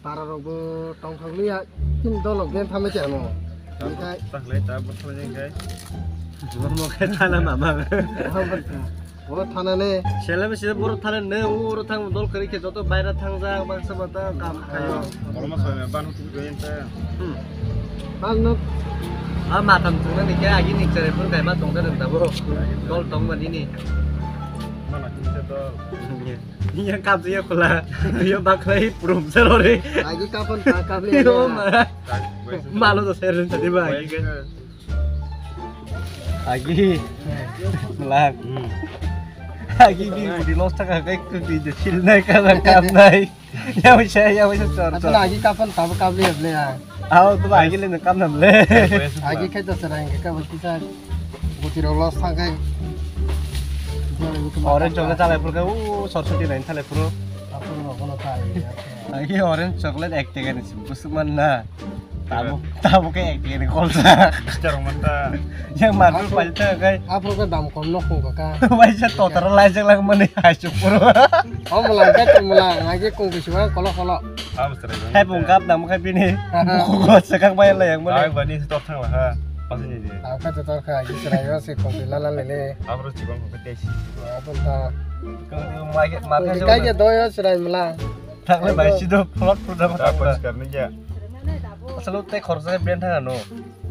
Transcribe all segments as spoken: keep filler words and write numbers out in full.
Para rok bo tong thok liya, tin dolok den thamai se ano. Tamo, taklai ta bo thana jeng kai. Bo mo kai thana mama. Bo thana ne. Sela mi sila boro thana ne, oro thang dol kari khe joto baira thang ja, bangsa bata kam khayo. Borma soi me ban tu yen ta. Hmm. Ban no. A matam thung na ni khe agi ni chere phun kai ma tong ta dong ta bo. Dol tong ma ni ni. Mana kisa dol. Iya kap ya kula. Iya baklai prum serore. Agi kapan ta kap liya. Iyo ma. Malu to serore tadi ba. Agi. Melak. Agi di di los taka kai ku di de sil nai ka la kam nai. Ya wisa ya wisa sor sor. Agi kapan ta kap liya ble ya. Aw tu agi le kam nam le. Agi khai to serang ka ba kisa. Butiro los thangkai. Orange chocolate chalai phuru khe, u, Saraswati line thalai phuru. Aphuru no kono tai. Ai, orange chocolate ek tega ni sim, busuk man na. Tabo, tabo khe ek tega ni kolsa. Bister man ta. Yang marble paita kai. Aphuru khe dam kom no khung ka. Waisa totara laijak lang mani hai chuk phuru. O mulang khe mulang, ai khe kung bisi wa kolo kolo. Hai bung kap dam khai bini. Bukugo sekak bai lai yang mani. Ai bani tor thang la ha. Pasini di. Ang kha tor kha, Israel se kong la la le le. Abro chibang ko te si. Abon ta. Kau di mai ke mata Kai ke doyo Israel mala. Thang le bai si do plot pro da. Da poriskar ni ja. Asal te khorsa brand thang no.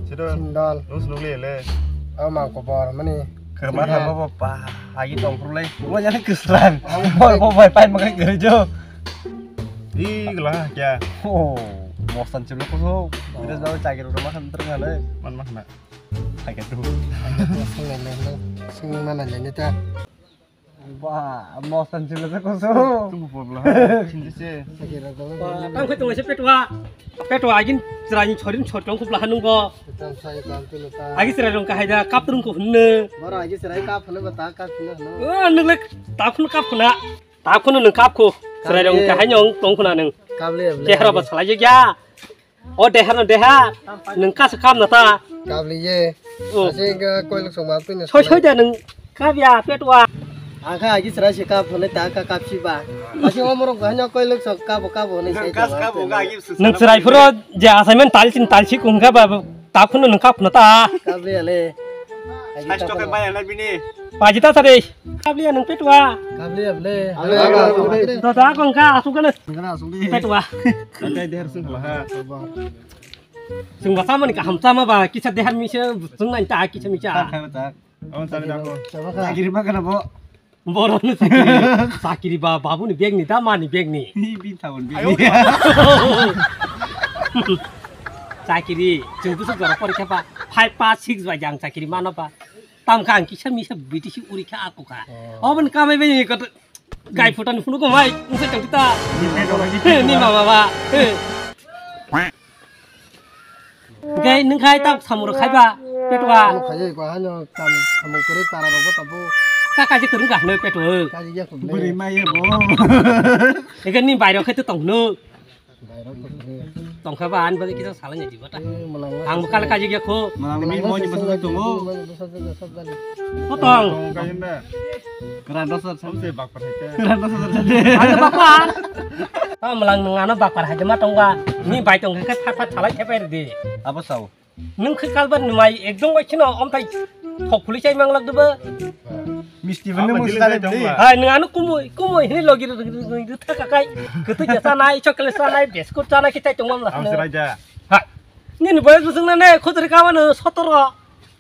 Sido. Sindal. Nus nukli le. Ama ko bor mani. Kema thang bo pa. Agi tong pro le. Mo jani kisran. Bor bo bai pai makai gari jo. Ih, lah, ya. Oh, bosan sih lo kusu. Kita selalu cakir rumah kan terus ada. Man mah nak. Agak dulu. Sing mana jadi ta. Wah, bosan sih lo kusu. Tunggu por lah. Cinta sih. Tang khe tong se petwa. Petwa agin chwrai ni chorin chotong khub laha nunggo. Agi chwrai rong kahai da kap rung ko hunne. Boro agi chwrai kap hunne ba ta kap hunne. Oh, nung le ta khun kap khuna. Ta khun nung kap khu. Chwrai rong kahai nyong tong khuna nung. Kap le. Chehra ba salai ya. O dehar no dehar. Nung kas kap na ta. Kap le ye. Oh. Ase ga koi luk song ma pin. Soi soi da nung. Kap ya, petwa. Ang kha agi chwrai se kap hwnwi ta kha kap si ba. Asi omorok ba hwnwi koi lok sok kabo kabo hwnwi sai kabo kabo hwnwi. Nwng chwrai phuru je assignment tal chin tal si kung kha ba ta phunu nwng kap na ta. Kap le ale. Agi Saisto kap khe le. Bai ana bini. Paji ta sari. Kap le nwng petwa. Kap le ale. Ale. Dada kong kha asuk gana. Gana asuk di. Petwa. Andai der sung la ha. Sung ba samani kaham sama ba kisa dehar mi se sung nai ta kisa mi cha. Kap kha ta. Aboni chari dakho. Chakiri ma kana bo? Borok ni chakiri. Chakiri ba babu ni bag ni da mani bag ni. Hi bin thaun bag ni. Chakiri, chwng bwswk jora porikha ba, five pass six bai jang chakiri mano ba. Tam kha ang kisa misa B T C uri kha ako kha. Oboni kamai bai ni koto gai photo ni phunu ko mai, ungse chang ta. Ni bag ni. Ni mama ba. Gai nung khai tak samur khai ba, petwa. Ano khai ko hano tam samur kore tara rogo tabo. Ka kaji turun ka hano petwa. Kaji ya ko. Buri ma ye bo. Ega ni bairo khai to tong no. Tong kha ba an ba kisa sala nya jiba ta. Ang bukal kaji ya ko. Malang mi mo ni basa tongo. Potong. Kerana dosa samse bak Ada bakar. Ah, melang nung ano bakar haja ma tongba. Ni bai tong khe phat phat salai khe pai di. Abo sao. Nung khe kalban mai ekdong bai chino omthai thok phuli chai manglak duba. Misti bani musi dale bli. Hai nung ano kumui kumui hini logi thaka kai. Kutu jasa nai chocolate sa nai biscuit sa nai kitai tongmam la. Am seraja. Ha. Nini boyos busung na ne khotri kamano sotoro.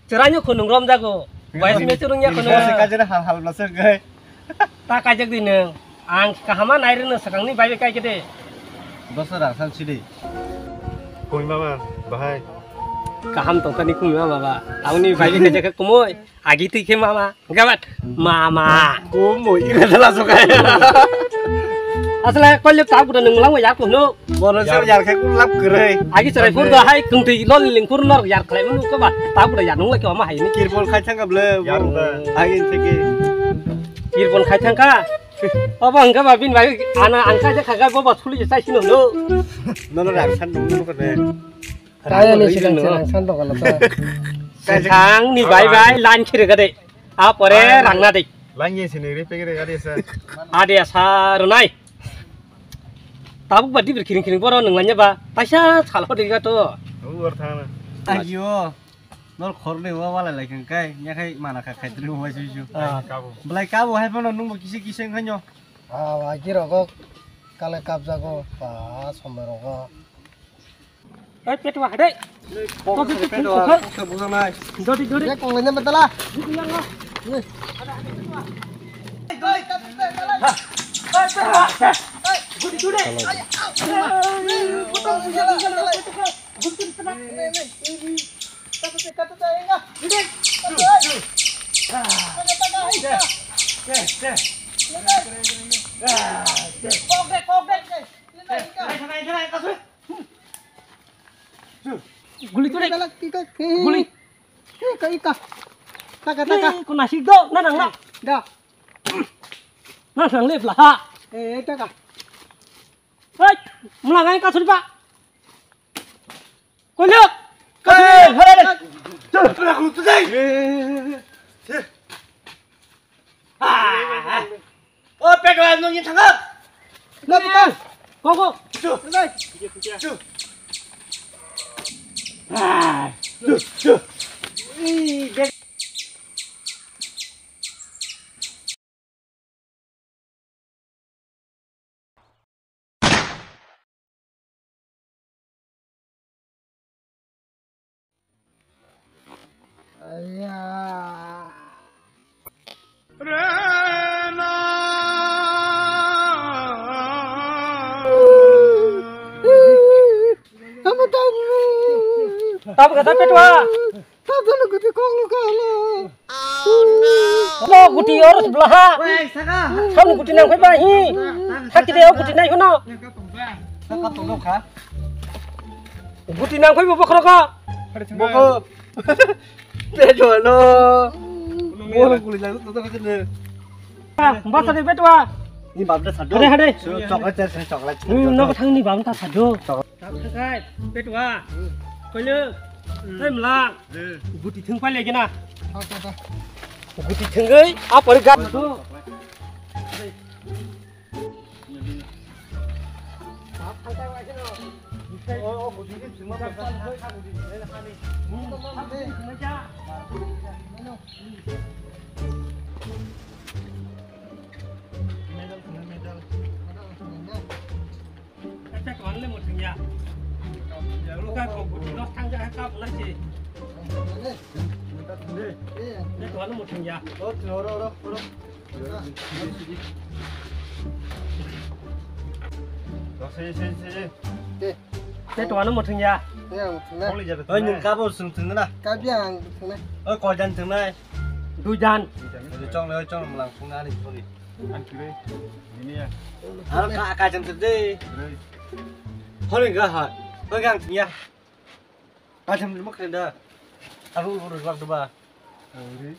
Chwraino khunung romjago. Bai simi chwrwngya khunung. Bose kajira hal hal blaswk gai. Ta kaijak di nwng. Ang kahama nairwkno swkangni bai bai kaikhe de. Dos rang san sidi. Kumi mama, bahai. Kaham tongthani kumi mama ba. Tauni bai bai kaijak khe kumui. Agi twi khe mama. Gabat. Mama. Kumui ira dala sokai. Asla koilok ta buda nwng langma yak kuno. Bono sar yar khai kun lap kwrwi. Agi chwrai phur da hai kwngtwi lol ling phur nor yar khlai manu ko ba. Ta bura yar nung lai ko ma hai ni. Kirbon khai thang ble. Yar da. Agi theke. Kirbon khai thang ka. Obo hwnkha ba bin bai ana ang khai kha ga bo ba suli sai sino no. Nono rang san nung nung ko ne. Kaya ni silang silang san dok ala ta. Sang ni bai bai lan khire ga de. A pore rang na de. Lang ye sini ri pegre ga de sa. Ade sa runai. Tabuk ba dibir khiring khiring boro nung lanya ba. Taisa sal hor dega to. Tabuk bar thana. Ayo. Nor khor de wa wala lai khang kai. Nya khai mana kha khai tri wa su su. Ah. Belai kabo hai phano nung bo kisi kisi khanyo. Ah, wa ki rogo kale kap jago. Ba sombai rogo. Oi, petua, hade. Kok itu petua, kok itu bukan, Mas. Dodi, dodi. Ya, kok ini betul lah. Ini yang lah. Ini. Guli tu dai. Guli. Ika, ika. Taka, taka. Ko nasik do, na nang na. Da. Na nang le bla ha. Eh, taka. Hei, mula ngai ka suri ba. Ko le. Ka suri. Hei, hei, hei. Chal, chal, chal, chal. Ah. O, petua, nwng ni thangak. Na, bukan. Kok, kok. Chu. Chu. Chu. Ah. Chu, chu. Ih, dek. Aiya. Amo tahu. Tahu kata petua. Tadano guti kong kala. Mo guti oros blaha. Weh, saka. Sam guti nang phai ba hi. Hakide o guti nai hono. Saka tongno kha. Guti nang phai bo bokhro ka. Bokho. Petua no. Mo guli nang to to kene. Basa de petua. Ni bab da sadu. Hade, hade. Chocolate, chocolate. Hmm, no thang ni bab ta sadu. Chocolate. Thangkai, petua. Koile, tei mla. Guti thwng pai lagi na. Guti thwngwi, a pori ga. Kaisa kwlwng le mwthangya. Ulo kha kok guti nos thangja kha kap lai se. Kaisa kwlwng mwthangya. Kaisa kwlwng mwthangya. Oi, nwng kabo swng thwngna? Kabi ang thwngnai. Oi, koijan thwngnai? Duijan. Chong le, chong mlang thwngna ani thori. Ang kwrwi. Nini ya. Aro ka, ka jam tede. Kwrwi. Hori ga ha. Hori ga ang ya. Ka jam mo kre da. Aro ro ro ba. Kwrwi.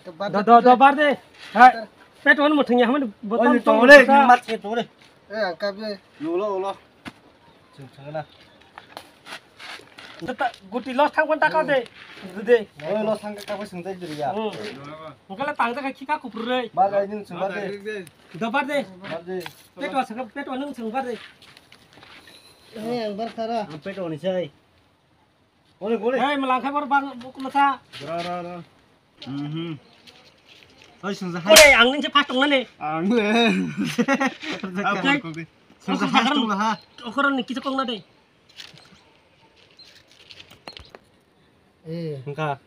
Do, do, do, bar de. Ha. Petua no mwthangya hamani. Oi, botam to le, mat ke to le. Eh, ang kabi. Ulo, ulo. Chwng thangna. Guti los thang phan takao de. De. Oi, los thang ka bai swng tai diriya. Ngkala tang ta khika kupur re. Ba ga ning swng ba de. Do bar de. Ba de. Petua swng, petua nung swng bar de. Eh, ang bar khara. Ang petua ni sai. Ore, ore. Hei, malang khai bor bang, buk masa. Ra, ra, ra. Mhm. Oi, sungsa hai. Ore, ang nini phas tong nani. Ang le. Sungsa hai tong ha. Okoron ni kisa kong na de. Eh. Engka.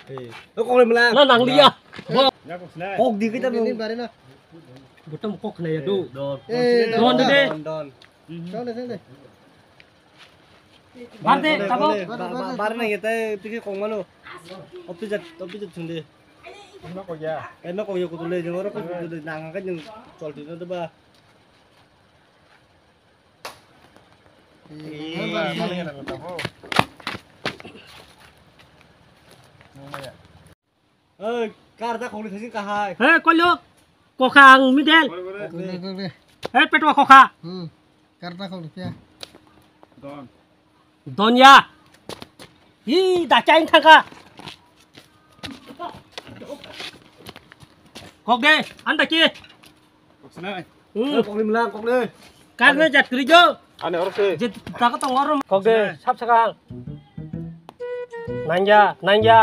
Eh. Lo kong le malang. Na nang liya. Bo. Kok di kita ini bare na. Butam kok na ya do. Don. Eh, don de. Don, don. Don de, don de. Bar de, tabo. Bar, bar, bar na kita tiki kong malo. Opti jat, opti jat sunde. Ema kok ya. Ema kok ya kutu le jeng oro kok kutu le nang ka jeng chol tino de ba. Eh, bar, bar na kita tabo. Nung ya. Oi, kar da khongni thajin kahai. He, kolyo. Kokha ang middle. Kore, kore. Kore, kore. He, petua kokha. Hmm. Kar da khongni pia. Don. Don ya. Hi, da chain thangka. Kok de, anda ki. Kok sana. Hmm. Kokni mla, kokni. Kar na jat kri jo. Ani oro se. Je taka tong oro. Kok de, sap saka. Nangya, nangya.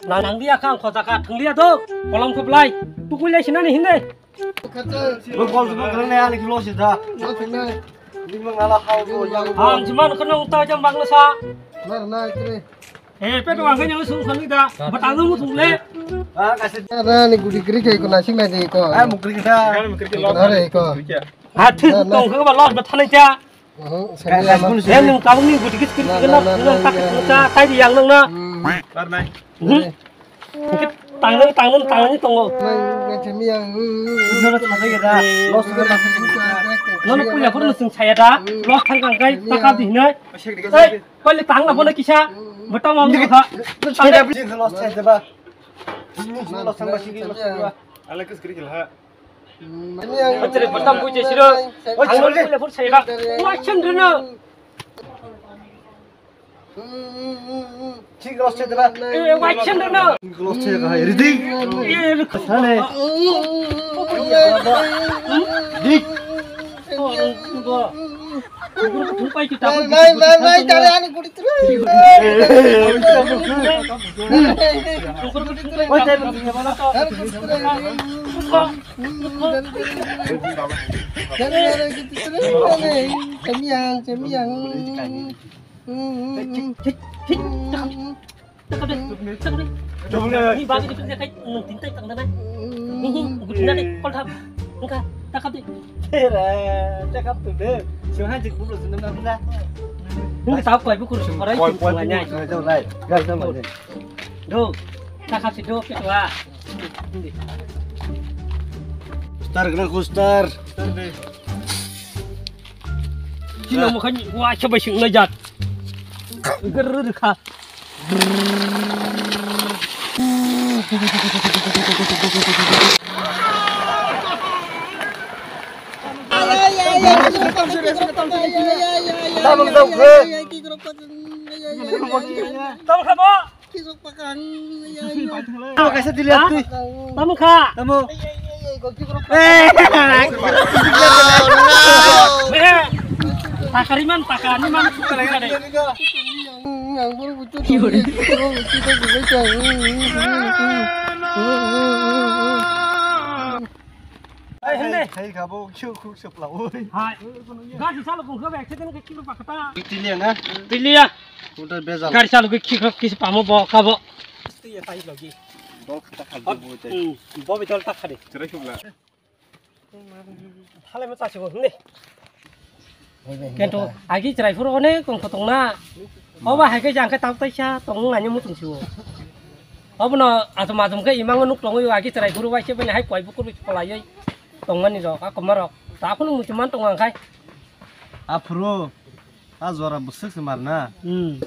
Nang, nang dia kang kho taka thang dia do. Kolom kho blai. Tukui lai sinani hinde. Bo bol bo grang ne ani kilo sida. Ni mang ala hao do yang. Ang jiman kono uta jam bang sa. Mar na itre. Eh, peto ang kanya sung kami da. Batang mu thung le. Ah, kasi. Ra ni gudi gri kai ko na sing na dei ko. Ah, mukri kita. Are ko. Ha thu tong kha ba los ba thanai cha. Em nung tang ni gudi gis kri kri na na tak cha tai di yang nang na. Bar nai. Tang nang tang nang tang ni tongo. Nang nang chemi yang. Nang puya khur nusung saya da. Los thang kang kai taka di hinai. Ei, koi le tang na bono kisa. Bata ma mo kha. Los thang ba sigi los thang ba. Ala kis kri kil ha. Bachare bata buje siro. Ang le phur saya da. Wa chen rena. Thik los thai deba. Eh, wai chen de no. Los thai ka hai, ready? Eh, sale. Dik. Bai, bai, bai, tare ani gudi tere. Oi, tare ani gudi tere. Tare ani gudi tere. Chemiang, chemiang. Thik, thik, thik. Takap deh. Takap deh. Ni bagi di pinggir kai, nung tintai tang dana. Ni, ni, gudina deh, kol thap. Engka, takap deh. Tera, takap tu deh. Siapa aja kubur senang dah. Ni tahu kau ibu kurus, orang itu semuanya. Gai sama deh. Do, takap si do, ketua. Star kena ku star. Star deh. Kino mo khan wa cha bai sing na jat. Ger ger kha. Tabang tabang kha. Tabang kha mo. Tamo kaisa dili twi. Tamo kha. Tamo. Eh. Takari man, takani man. Ang boro butu. Ai, hende. Hai, hai, khabo, kyu, khuk, sepla, oi. Hai. Gari salo kung khabe accident ke kilo pakata. Tiliya na? Tiliya. Udah bezal. Gari salo ke kilo kisi pamo bo kabo. Tiliya tai logi. Bol khata khadi bo tai. Hmm, bo betul tak khadi. Cerai khuk la. Thalai ma chasi bo, ne. Kento, agi cherai phuru onek tong tong na. Oba hai khe jang khe tabuk taisa tong nai muchung si o. Obono atom atom khe imang nuk tong yo agi cherai phuru bai se bini hai koi bukur bi kolai oi. Tong mani rok, a koma rok. Ta khunu muchung man tong ang khai. Aphuru, a jora bwswk se mar na. Hmm.